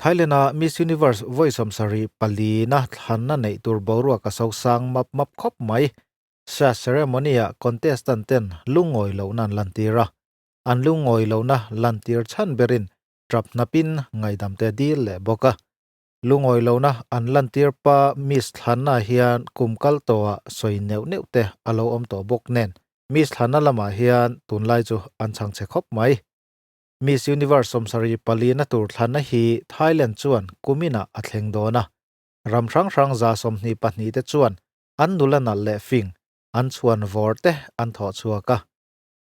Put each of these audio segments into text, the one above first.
Thailand-a Miss Universe vawi 74 na thlanna neih tur boruak a sosang map map khawp mai. Sash ceremony-ah contestant ten lungawi lohna an lantir a, an lungawi lohna lantir chhan berin tap hnapin ngaihdam te dil leh bawk a. Lungawi lohna an lantir pa Miss thlanna hian kum kal tawhah sawi neuh neuh te a lo awm tawh bawk nen Miss thlanna lamah hian tunlai chu an chhang chhe khawp mai. Miss Universe 74 na tur thlanna hi Thailand chuan kuminah a thleng dawn a. Ram hrang hrang 22 te chuan an nula nalh leh fing, an chhuan vawr te an thawh chhuak a.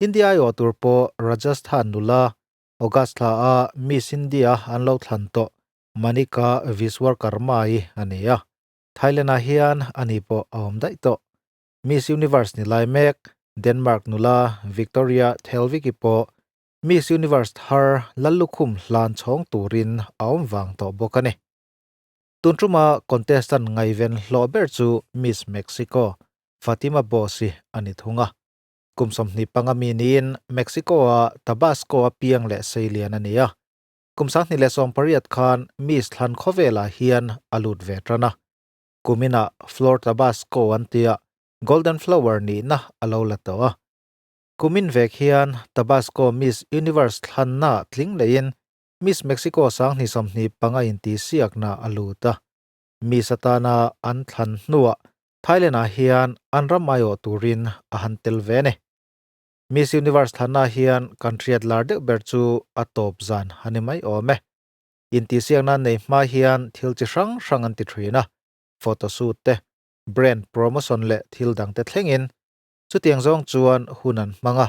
India aiawh tur pawh Rajasthan nula August thla a Miss India an lo thlan tawh Manika Viswarkarma-i a ni a. Thailand-ah hian ani pawh a awm daih tawh. Miss Universe ni lai mek Denmark nula Victoria Thelvik-i pawh Miss Universe thar Lallukhum hlan chhawng turin a awm vang tawh bawk a ni. Tun tuma contestant ngaiven hlawh ber chu Miss Mexico, Fatima Boss-i a ni thung a. Kum 25 mi niin Mexico-a Tabasco-a piang leh seilian a ni a. Kum 2018 khan Miss thlan khawvelah hian a lut ve tan a. Kuminah Flor Tabasco an tia Golden Flower nihna a lo la tawh a. Kumin vek hian Tabasco Miss Universe thlanna tling leiin Miss Mexico 2025 intihsiakna a lut a. Miss atana an thlan hnuah Thailand-ah hian an ram aiawh turin a han tel ve a ni. Miss Universe thlanna hian kan hriat lar deuh ber chu a tawp zan a ni mai awm e. Intihsiakna nei hma hian thil chi hrang hrang an ti thin a, photoshoot te, brand promotion leh thil dang te thlengin. Chutiang zawng chuan hun an hmang a,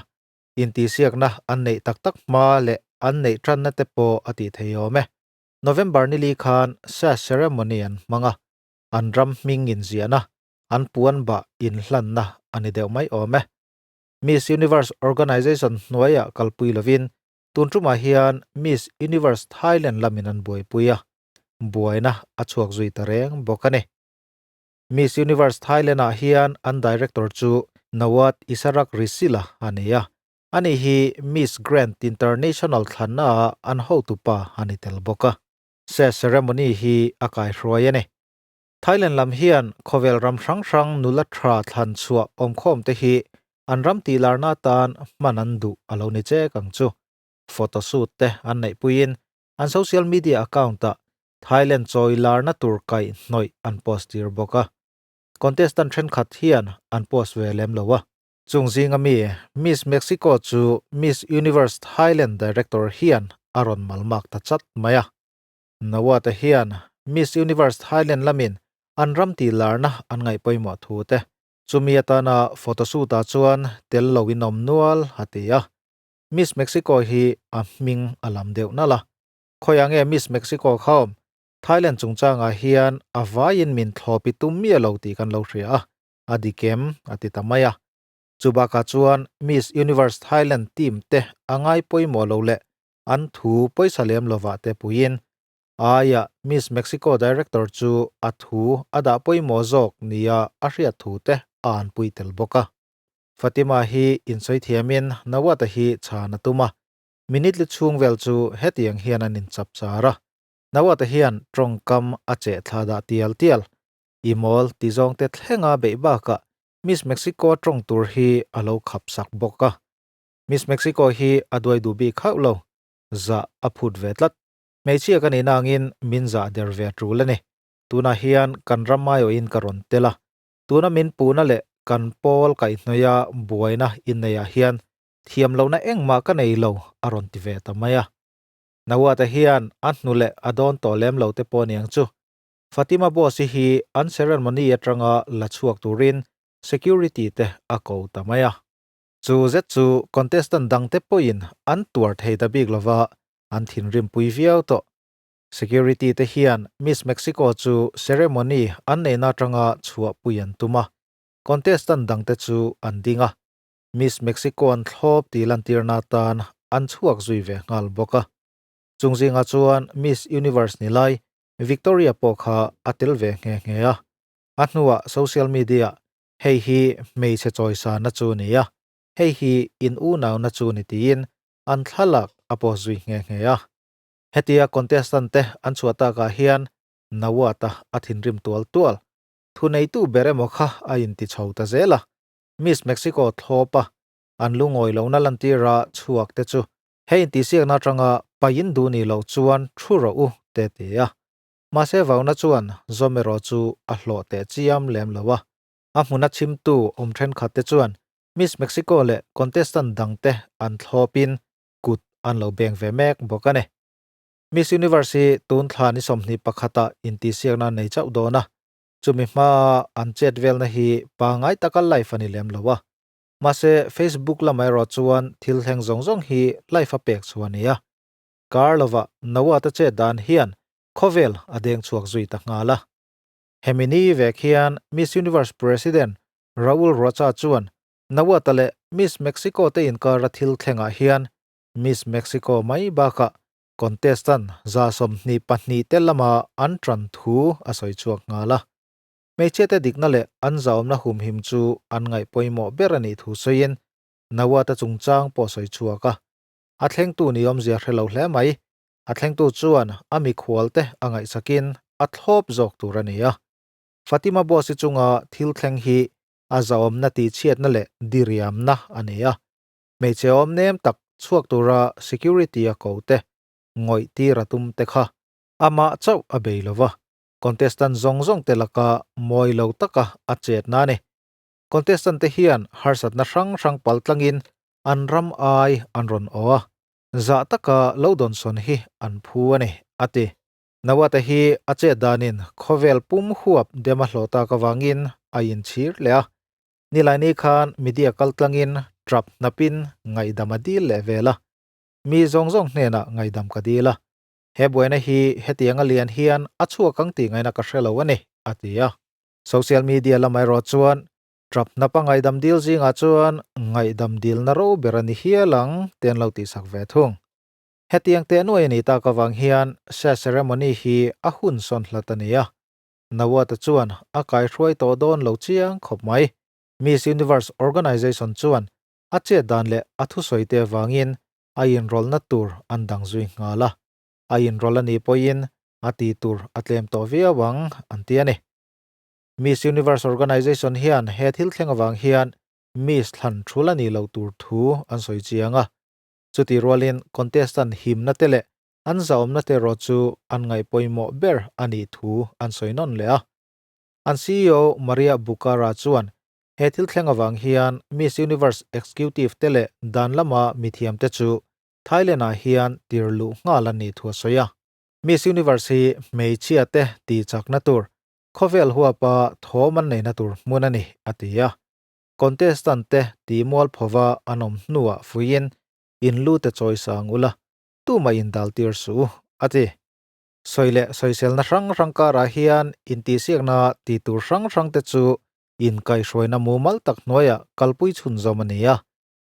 intihsiakna an neih tak tak hma leh an neih tanna te pawh a tih thei awm e. November nili khan sash ceremony an hmang a, an ram hming inziahna, an puan bah inhlanna a ni deuh mai awm e. Miss Universe Organization hnuaiah kalpui lovin Tun tumah hian Miss Universe Thailand lamin an buaipui a, buaina a chhuak zui ta reng bawk a ni. Miss Universe Thailand-ah hian an director chu Nawat Isarak Risila a ni a, ani hi Miss Grand International thlannaah an hotupa a ni tel bawk a. Sash ceremony hi a kaihruai a ni. Thailand lam hian khawvel ram hrang hrang nula tha thlan chhuah awmkhawm te hi an ram tih larna atan hman an duh a lo ni chek ang chu. Photo shoot te an neih puiin an social media account ah Thailand chawi larna tur kaih hnawih an post tir bawk a. Contestant thenkhat hian an post ve lem lo a. Chung zinga mi Miss Mexico chu Miss Universe Thailand director hian a rawn malmak ta chat mai a. Nawat-a hian Miss Universe Thailand lamin an ram tih larna an ngaih pawimawh thu te, chumi atana photoshoot-ah chuan tel lo in awm nual a ti a. Miss Mexico hi a hming a lam deuh nalh a. Khawiah nge Miss Mexico kha awm? Thailand chungchangah hian a vaiin min thlawp i tum miah lo tih kan lo hria a, a dik em? a ti ta mai a. Chubakah chuan Miss Universe Thailand team te a ngai pawimawh lo leh An thu pawisa lem lovah te puiin aia Miss Mexico director chu a thu a dah pawimawh zawk nia a hriat thu te a an pui tel bawk a. Fatima hi insawi thiamin Nawat-a hi chhan a tum a, minute li chhung vel chu hetiang hian an inchap char a. Nawat-a hian tawngkam a cheh thla dah tial tial. I mawl ti zawng te thlenga beih bakah Miss Mexico tawng tur hi a lo khap sak bawk a. Miss Mexico hi a duai duh bik hauh lo, zah a phut ve tlat. Hmeichhia ka nih nangin min zah der ve tul a ni. Tunah hian kan ram aiawhin ka rawn tel a, tuna min puhna leh kan pawl kaihhnawia buaina inneiah hian thiam lohna engmah ka nei lo a rawn ti ve ta mai a. Nawat-a hian a hnu leh a dawn tawh lem lo te pawh aniang chu. Fatima Boss-i hi an ceremony atanga la chhuak turin security te a ko ta mai a. Chu zet chu contestant dangte pawhin an tuar thei ta bik lova, an thinrimpui viau tawh. Security te hian Miss Mexico chu ceremony an neihna atanga chhuahpui an tum a, contestant dangte chu an ding a, Miss Mexico an thlawp tih lantirna atan an chhuak zui ve nghal bawk a. Chung zingah chuan Miss Universe ni lai Victoria pawh kha a tel ve nghe nghe a. A hnuah social media Hei hi hmeichhe chawisana chu ni a, hei hi in unauna chu ni tiin an thlalak a post zui nghe nghe a. Hetia contestant te an chhuah takah hian Nawat-a a thinrim tual tual. Thuneitu ber emaw kha a inti chho ta zel a. Miss Mexico thlawpa an lungawi lohna lantira chhuak te chu hei intihsiakna atanga pain duh nih loh chuan thu rawh u te ti a. Mahse vauna chuan zawm erawh chu a hlawh teh chiam lem lo a. A hmuna chhimtu awm thenkhat te chuan Miss Mexico leh contestant dangte an thlawpin kut an lo beng ve mek bawk a ni. Miss Universe hi tun thla ni 21 ah intihsiakna an nei chauh dawn a, chumi hmaa an chet velna hi pangngai taka live a ni lem lo a. Mahse, Facebook lamah erawh chuan thil thleng zawng zawng hi live a pek chhuah a ni a. Kar lovah Nawat-a chet dan hian khawvel a deng chhuak zui ta nghal a. Hemi ni vek hian Miss Universe President Raul Rocha chuan Nawat-a leh Miss Mexico te inkara thil thlengah hian Miss Mexico mai bakah contestant 22 te lama an tan thu a sawi chhuak nghal a. Hmeichhiate dikna leh an zahawmna humhim chu an ngaih pawimawh ber a nih thu sawiin Nawat-a chungchang pawh sawi chhuak a. A thlengtu ni awmzia hre lo hle mai. A thlengtu chuan a mikhualte a ngaihsakin a thlawp zawk tur a ni a. Fatima Boss-i chunga thil thleng hi a zahawmna tihchhiatna leh diriamna a ni a. Hmeichhe awm nem tak chhuak tura security a ko te, ngawih tir a tum te kha amah chauh a bei lo va, contestant zawng zawng te laka mawi lo taka a chetna a ni. Contestant te hian harsatna hrang hrang pal tlangin an ram ai an rawn aw a, zah taka lo dawnsawn hi an phu a ni, a ti. Nawate hi a chet danin khawvel pum huap dem a hlawh tak avangin a inchhir leh a. Nilaini khan media kaltlangin trap hnapin ngaihdam a dil leh vel a. Mi zawng zawng hnenah ngaihdam ka dil a. He buaina hi hetianga lian hian a chhuak ang tih ngaihna ka hre lo a ni, a ti a. Social media lamah erawh chuan trap hnapa ngaihdam dil zingah chuan ngaihdam dilna ro ber a ni hial ang te an lo tihsak ve thung. Hetiang teh nuai a nih tak avang hian Sash ceremony hi a hun sawn hlat a ni a. Nawat-a chuan a kaihruai tawh dawn lo chiang khawp mai. Miss Universe Organization chuan a chet dan leh a thusawi te avangin a inrawlhna tur an dang zui nghal a. A inrawlh a nih pawhin a tih tur a tlem tawh viau ang an ti a ni. Miss Universe Organization hian he thil thleng avang hian Miss thlan thul a nih loh tur thu an sawi chiang a. Chutih rualin contestant himna te leh an zahawmna te erawh chu an ngaih pawimawh ber a nih thu an sawi nawn leh a. An CEO Maria Bucara chuan he thil thleng avang hian Miss Universe executive te leh dan lama mithiam te chu Thailand ah hian tir luh nghal an nih thu a sawi a. Miss Universe hi hmeichhia te tih chakna tur, khawvel huapa thawm an neihna tur hmun a ni, a ti a. Contestant te tih mualphova an awm hnuah fuiin in lu te chawi sang ula, tumah in dal tir suh u, a ti. Sawi leh sawiselna hrang hrang karah hian intihsiakna tih tur hrang hrang te chu inkaihhruaina mumal tak hnuaiah kalpui chhunzawm a ni a.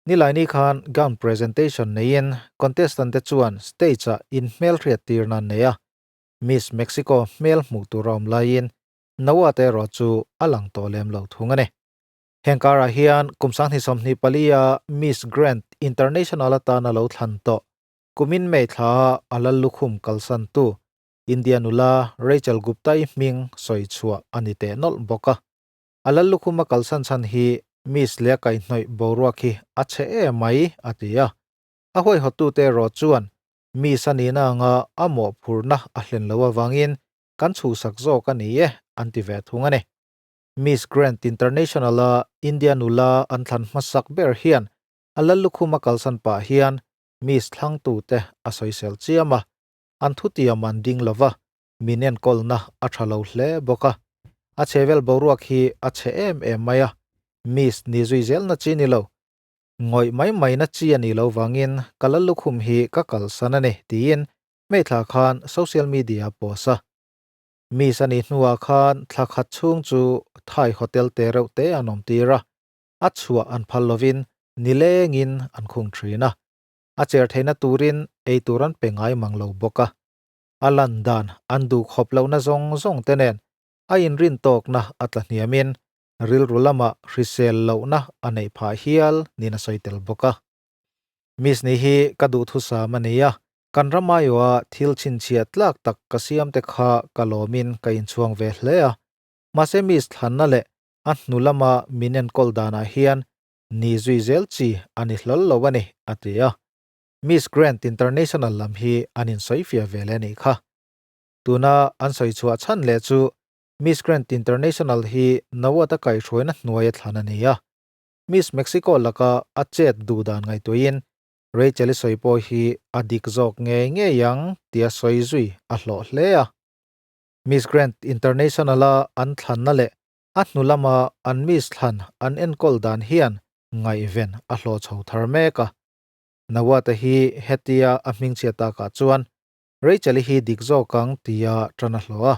Nilaini khan gown presentation neiin contestant te chuan stage-ah inhmelhriat tirna an nei a. Miss Mexico hmel hmuh tur a awm laiin Noah te erawh chu a lang tawh lem lo thung a ni. Heng karah hian kum 2024 a Miss Grand International atana lo thlan tawh kumin May thla a lal lukhum kalsantu India nula Rachel Gupta-i hming sawi chhuah a ni teh nawlh bawk a. A lal lukhum a kalsan chhan hi Miss leh a kaihhnawih boruak hi a chhe em mai a ti a. A huaihawttute erawh chuan Miss a nihna anga a mawhphurhna a hlen loh avangin kan chhuhsak zawk a ni e, an ti ve thung a ni. Miss Grand International-a India nula an thlan hmasak ber hian a lal lukhum a kalsan pah hian Miss thlangtute a sawisel chiam a, an thutiam an ding lo va, min enkawlna a tha lo hle bawk a. A chhevel boruak hi a chhe em em mai a, Miss ni zui zelna chi ni lo. Ngawih mai maina chi a nih lo vangin ka lal lukhum hi ka kalsan a ni, tiin Hmei thla khan social media a post a. Miss a nih hnuah khan thla khat chhung chu Thai hotel te reuh te an awm tir a, a chhuah an phal lovin nilengin an khung thin a. A cher theihna turin ei tur an pe ngai mang lo bawk a. A lan dan an duh khawp lohna zawng zawng te nen a inrin tawkna a tla hniamin rilru lamah hrisel lohna a neih phah hial niin a sawi tel bawk a. Miss ni hi ka duhthusam a ni a. Kan ramaiawha thil chhinchhiah tlak tak ka siam te kha ka lawmin ka inchhuang ve hle a. Mahse Miss thlanna leh a hnu lama min enkawl danah hian ni zui zel chi a ni hlawl lo a ni, a ti a. Miss Grand International lam hi an insawifiah ve leh a nih kha. Tuna an sawi chhuah chhan leh chu Miss Grand International hi Nawat a kaihhruaina hnuaia thlan a ni a. Miss Mexico laka a chet duh dan ngaihtuahin Rachel-i sawi pawh hi a dik zawk ngei ngei ang tia sawi zui a hlawh hle a. Miss Grand International-a an thlanna leh a hnu lama an Miss thlan an enkawl dan hian ngaihven a hlawh chho thar mek a. Nawat-a hi hetia a hmingchhia takah chuan Rachel-i hi dik zawk ang tia tan a hlawh a,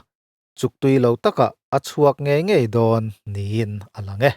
chuktui lo takah a chhuak ngei ngei dawn niin a lang e.